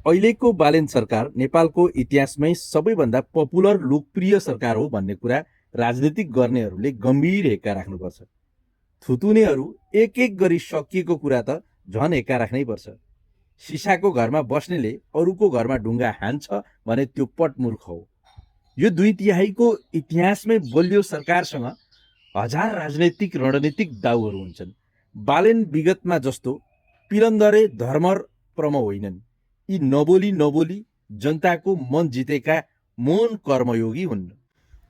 अहिलेको बालेन सरकार नेपालको इतिहासमै सबैभन्दा पपुलर लोकप्रिय सरकार हो भन्ने कुरा राजनीतिक गर्नेहरूले गम्भीर हेक्का राख्नुपर्छ। थुतुनेहरू एक एक गरी सकिएको कुरा त झन हेक्का राख्नै पर्छ। सिसाको घरमा बस्नेले अरूको घरमा ढुङ्गा हान्छ भने त्यो पटमूर्ख हो। यो 2/3 इतिहासमै बलियो सरकारसँग हजार राजनैतिक रणनीतिक दाउहरू हुन्छन्। बालेन विगतमा जस्तो पिरन्दरे धर्मप्रम होइनन्। यी नबोली नबोली जनताको मन जितेका मौन कर्मयोगी हुन्।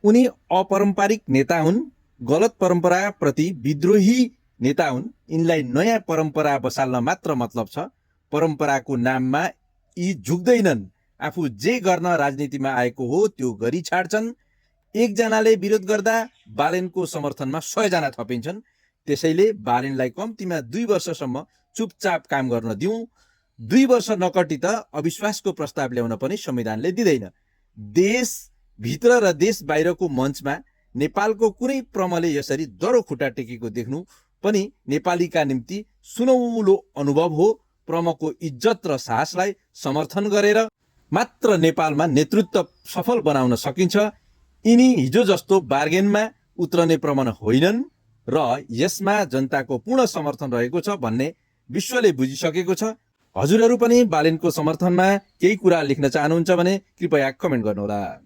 उनी अपारम्परिक नेता हुन्, गलत परम्पराप्रति विद्रोही नेता हुन्। यिनलाई नयाँ परम्परा बसाल्न मात्र मतलब छ। परम्पराको नाममा यी झुक्दैनन्। आफू जे गर्न राजनीतिमा आएको हो त्यो गरी छाड्छन्। एकजनाले विरोध गर्दा बालेनको समर्थनमा 100 जना थपिन्छन्। त्यसैले बालेनलाई कम्तीमा 2 वर्षसम्म चुपचाप काम गर्न दिउँ। 2 वर्ष नकटी त अविश्वासको प्रस्ताव ल्याउन पनि संविधानले दिँदैन। देशभित्र र देश बाहिरको मञ्चमा नेपालको कुनै प्रमले यसरी दरो खुट्टा टेकेको देख्नु पनि नेपालीका निम्ति सुनौलो अनुभव हो। प्रमको इज्जत र साहसलाई समर्थन गरेर मात्र नेपालमा नेतृत्व सफल बनाउन सकिन्छ। यिनी हिजो जस्तो बार्गेनमा उत्रने प्रमाण होइनन् र यसमा जनताको पूर्ण समर्थन रहेको छ भन्ने विश्वले बुझिसकेको छ। हजुरहरू पनि बालेनको समर्थनमा केही कुरा लेख्न चाहनुहुन्छ भने कृपया कमेन्ट गर्नुहोला।